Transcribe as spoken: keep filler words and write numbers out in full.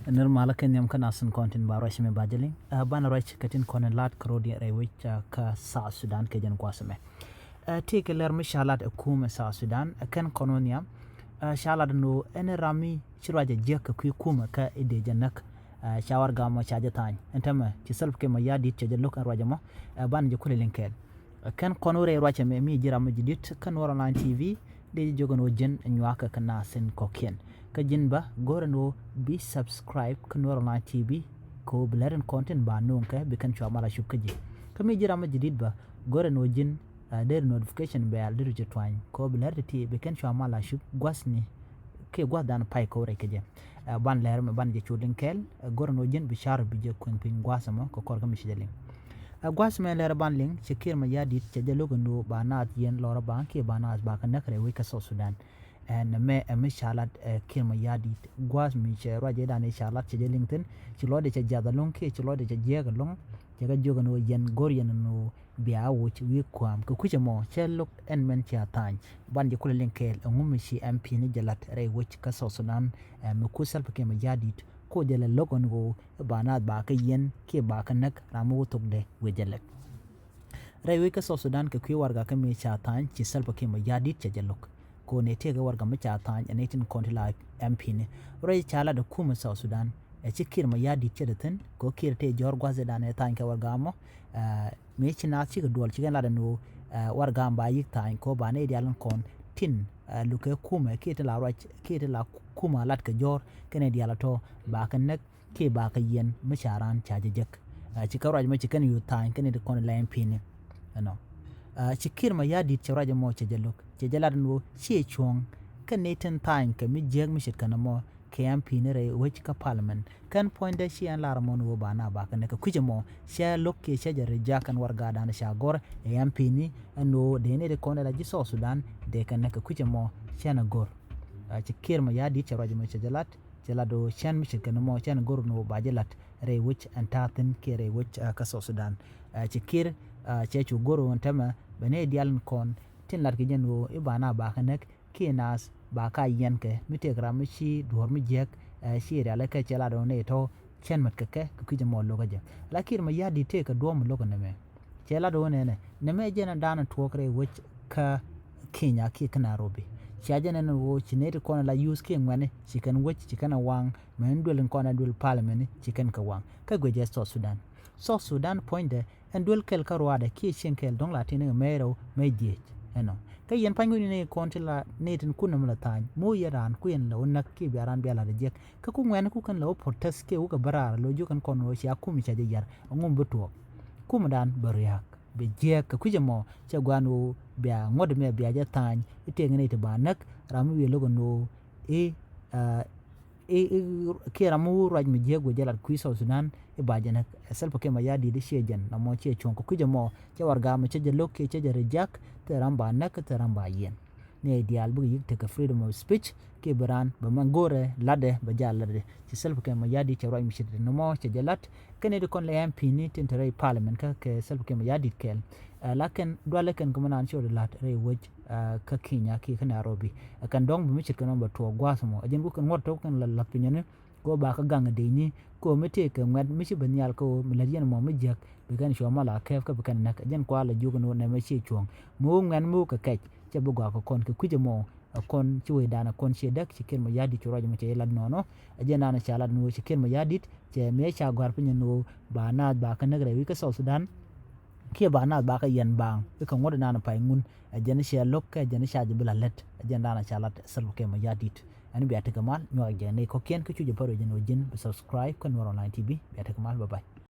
Nir malä kɛ nhiam kä nasin kɔn tin ba ruac mi ba jɛ liŋ. Ɛ, banɛ ruac kɛ tin kɔn in laat kɛ rɔdiɛn rɛy wec, ɛ, kä South Sudan kɛ jɛn gua̱a̱th ɛmɛ. Ɛ, tëëkɛ lɛr mi ca lat ɛ kumɛ South Sudan, ɛ, kɛn kɔn wä nhiam. Ɛ, ca lat ɛn ɣöö ɛn ram mi ci ruac ɛ jiäk kɛ kui̱ kumɛ kä i̱ dee jɛ näk. Ɛ, ca warɛga mɔ ca jɛ tha̱a̱ny. Ɛn täämɛ ci Salva Kiir Mayardit cɛ jɛ lo̱k ɛn ruac ɛmɔ. Ɛ, banɛ jɛ kulɛ liŋ kɛɛl. Ɛ, kɛn kɔn wä rɛy ruac ɛmɛ mi ji̱ ram mi ji̱ di̱t kä Nuer Online T V, dee ji̱ jiök ɛn ɣöö ji̱n ɛ nyuakä kɛ nasin kɔ̱kiɛn. Kä ji̱n bä go̱rɛ ɛn ɣöö bi subscribe kä Nuer Online T V, kɛ ɣöö bi lɛr in kɔn tin ba nööŋ kɛ bi kɛn cua mal a cup kä ji̱. Kä mi ji̱ ram mi ji̱ di̱t bä go̱rɛ ɛn ɣöö ji̱n, ɛ, deri notification bell deri jɛ tuany kɛ ɣöö bi lɛr ti ti bi kɛn cua mal a cup gua̱thni kiɛ gua̱thdan pay kɛ wä rɛy kɛ jɛ. Ɛ, ban lɛr mɛ ban jɛ cu liŋ kɛɛl, ɛ, go̱rɛ ɛn ɣöö ji̱n bi car bi jɛ kueŋ piny gua̱a̱th ɛmɔ kɛ kɔr kä mi ci jɛ liŋ. Ɛ, gua̱a̱th mɛ lɛr ban liŋ, ci Kiir Mayardit cɛ jɛ lo̱k ɛn ɣöö ba naath yiɛn lɔrä baŋ kiɛ ba naath ba kɛ näk rɛy wec kä South Sudan. Ɛ, nɛmɛ ɛ mi ca lat, ɛ, Kiir Mayardit gua̱a̱th mi cɛ ruac ëëdan ëë ca lat cɛ jɛ liŋ thi̱n, ci lɔcdɛ cɛ jiath ɛlɔ̱ŋ kiɛ ci lɔcdɛ cɛ jiääk ɛlɔ̱ŋ, cɛ kɛ jiök ɛn ɣöö yɛn go̱r yɛn ɛn ɣöö bia woc wi̱i̱ kua̱a̱m. Kɛ kui̱cä mɔ cɛ lo̱k ɛn mɛn cia tha̱a̱ny, ban jɛ kulɛ liŋ kɛɛl ɛŋu mi ci M P ni jɛ lat rɛy wec kä South Sudan, ɛ, mi kuth Salva Kiir Mayardit, ko jɛ lɛ lo̱k ɛn ɣöö ba naath ba kɛ yiɛn kiɛ ba kɛ näk ram mi wä thokdɛ wecɛ lɛk. Rɛy wec kä South Sudan kɛ kui̱ warɛga kä mi ca tha̱a̱ny ci Salva Kiir Mayardit cɛ jɛ lo̱k. Ko nɛ tëëkɛ warɛga mi ca tha̱a̱ny ɛn nɛy tin kɔn ti la M P ni. Rɛy ca lat ɛ kumɛ South Sudan, ɛ, ci Kiir Mayardit cɛ dee thi̱n, ko Kiir tëë jɔ̱ɔ̱r gua̱thdan ɛ tha̱a̱ny kɛ warɛga mɔ, ɛ, mi ci naath cikɛ duɔl cikɛn lat ɛn ɣöö, ɛ, warɛga ba yi̱k tha̱a̱ny ko ba nɛy diaal in kɔn tin, ɛ, lukɛ kumɛ kiɛ ti la ruac kiɛ ti la kumɛ lat kɛ jɔ̱ɔ̱r kɛnɛ diaal ɛ tɔ̱ ba kɛ näk kiɛ ba kɛ yiɛn mi ca raan ca jɛ jek. Ɛ, ci kɛ ruac mɔ ci kɛn yuth tha̱a̱ny kɛn ti kɔn lɛ M P ni. Ɛnɔ. Ɛ, ci Kiir Mayardit cɛ ruac mɔ cɛ jɛ lo̱k. Cɛ jɛ lat ɛn ɣöö ciɛ cuɔ̱ŋ kɛn nɛy tin tha̱a̱ny kɛ mi jiääk mi ce̱tkɛ nɔmɔ kɛ M P ni rɛy wec kä parliament. Kɛn puɔ̱nydɛ ci ɛn lar mɔ ɛn ɣöö ba naath ba kɛ näk. Kɛ kui̱cä mɔ cɛ lo̱k kiɛ cɛ jɛ reject ɛn warɛgadan ca gɔ̱r ɛ M P ni ɛn ɣöö dee nɛy ti kɔn ɛ la ji̱ South Sudan dee kɛ näk. Kɛ kui̱cä mɔ cɛ nɛ go̱r. Ɛ, ci Kiir Mayardit cɛ ruac mɔ cɛ jɛ lat. Cɛ lat ɣöö cɛn mi ce̱tkɛ nɔmɔ cɛn go̱r ɛn ɣöö ba jɛ lat rɛy wec ɛn ta̱a̱ thi̱n kiɛ rɛy wec, ɛ, kä South Sudan. Ɛ, ci Kiir, ɛ, cɛ cu go̱r ɣöö ɛn täämɛ bɛ nɛy diaal in kɔn tin lat kɛ jɛ ɛn ɣöö i̱ ba naath ba kɛ näk kiɛ naath ba ka yiɛn kɛ mi tëëkɛ ram mi ci duɔ̱ɔ̱r mi jiääk, ɛ, ci rialikä kɛ cɛ lat ɣöö nɛy tɔ̱ cɛn mät kɛ kɛ kɛ kui̱cä mɔ lo̱kä jɛ. La Kiir Mayardit tëëkɛ duɔ̱ɔ̱p mi lo̱kä nɛmɛ. Cɛ lat ɣöö nɛnɛ nɛmɛ jɛn ɛn da̱a̱n tuɔɔk rɛy wec kä Kenya kiɛ kä Nairobi. Cia jɛn ɛn ɣöö ci nɛy ti kɔn la youth kiɛ ŋuɛ̈tni ci kɛn wec ci kɛn ɛ waŋ, mɛn duël in kɔn ɛ duël parliament ci kɛn kɛ waŋ. Kä guic jɛ South Sudan. South Sudan puɔ̱nydɛ ɛn duel kɛl kä ruaadɛ kiɛ cieŋ kɛl dɔ̱ŋ la tin ɛ mɛy rɛw mɛy dhieec. Ɛnɔ. Kä yɛn pa̱ny ŋuini nɛy kɔn ti la nɛy tin kun nɛmɛ la tha̱a̱ny. Mi wä yɛn raan ku yɛn la wä näk kiɛ bia raan bia lat ɛ jiɛk. Kä ku ŋuɛ̈tni ku kɛn la wä protest kiɛ wä kɛ bä raar la wä jiök ɛn kɔn ɣöö cia kum ca jɛ yar. Ɛŋu mi bi tuɔɔk? Kumdan bɛ ria̱a̱k. Bɛ jiääk kɛ kui̱cä mɔ cɛ gua̱a̱n ɣöö bia ŋuɔ̱t mɛ bia jɛ tha̱a̱ny i̱ tëëk nɛy ti ba näk ram mi wi̱i̱ lo̱k ɛn ɣöö i̱, ɛ, i̱, i̱, kiɛ ram mi wä ruac mi jiääk wec jɛ lat kui̱ South Sudan i̱ ba jɛ näk. Ɛ Salva Kiir Mayardit i̱ ciɛ jɛn nɔmɔ ciɛ cuɔ̱ŋ kɛ kui̱cä mɔ cɛ warɛga mɔ cɛ jɛ lo̱k kiɛ cɛ jɛ reject, thil ram ba näk thil ram ba yiɛn. Nɛy diaal bikɛ yi̱k tekɛ freedom of speech kiɛ bi raan bɛ mɛ go̱rɛ latdɛ bɛ jal latdɛ. Ci Salva Kiir Mayardit cɛ ruac mi ce̱t nɔmɔ cɛ jɛ lat kɛn nɛy ti kɔn lɛ M P ni tin te rɛy parliament kä kɛ Salva Kiir Mayardit kɛɛl. Ɛ, la kɛn dualɛ kɛn kɛ mi naan ci rɔ lat rɛy wec, ɛ, kä Kenya kiɛ kä Nairobi. Ɛ, kɛn dɔ̱ŋ bi mi ce̱t kɛ nɔmɔ bɛ tuɔɔk gua̱a̱th mɔ. Ɛ jɛn wä kɛn ŋuɔ̱t tɔ̱ kɛn la lath piny ni kɛ ɣöö ba kä gaŋ dec ni kɛ ɣöö mi tëëkɛ ŋuɛ̈t mi ci ben nhial kɛ ɣöö mi lät yɛn mɔ mi jiäk bi kɛn cuɔ mal a kɛɛp kä bi kɛn näk. Ɛ jɛn kua la jiök ni ɣöö nɛmɛ ciɛ cuɔ̱ŋ. Mi wä ŋuɛ̈t mi wä kɛ kɛc cɛ bi gɔaa kɛ kɔn kɛ kui̱cä mɔ. Ɛ kɔn ci wecdan ɛ kɔn ciɛ däk ci Kiir Mayardit ci ruac mɔ cɛ jɛ lat nɔnɔ. Ɛ jɛn dan ɛ ca lat ni ɣöö ci Kiir Mayardit cɛ mëë ca gɔ̱a̱r piny ni ɣöö ba naath ba kɛ näk rɛy wec kä South Sudan. Kiɛ ba naath ba kɛ yiɛn baaŋ i̱ kɛ ŋuɔ̱t dan ɛ pay ŋun. Ɛ jɛn cɛ lo̱k kɛ ɛ jɛn ca jɛ bi la lät. Ɛ jɛn dan ɛ ca lat Salva Kiir Mayardit. Ɛn bia tekɛ mal nyuak jɛ nɛy kɔ̱kiɛn kä cu jɛ pär wec jɛn ɣöö ji̱n bi subscribe kä Nuer Online T V. Bia tekɛ mal, bye bye.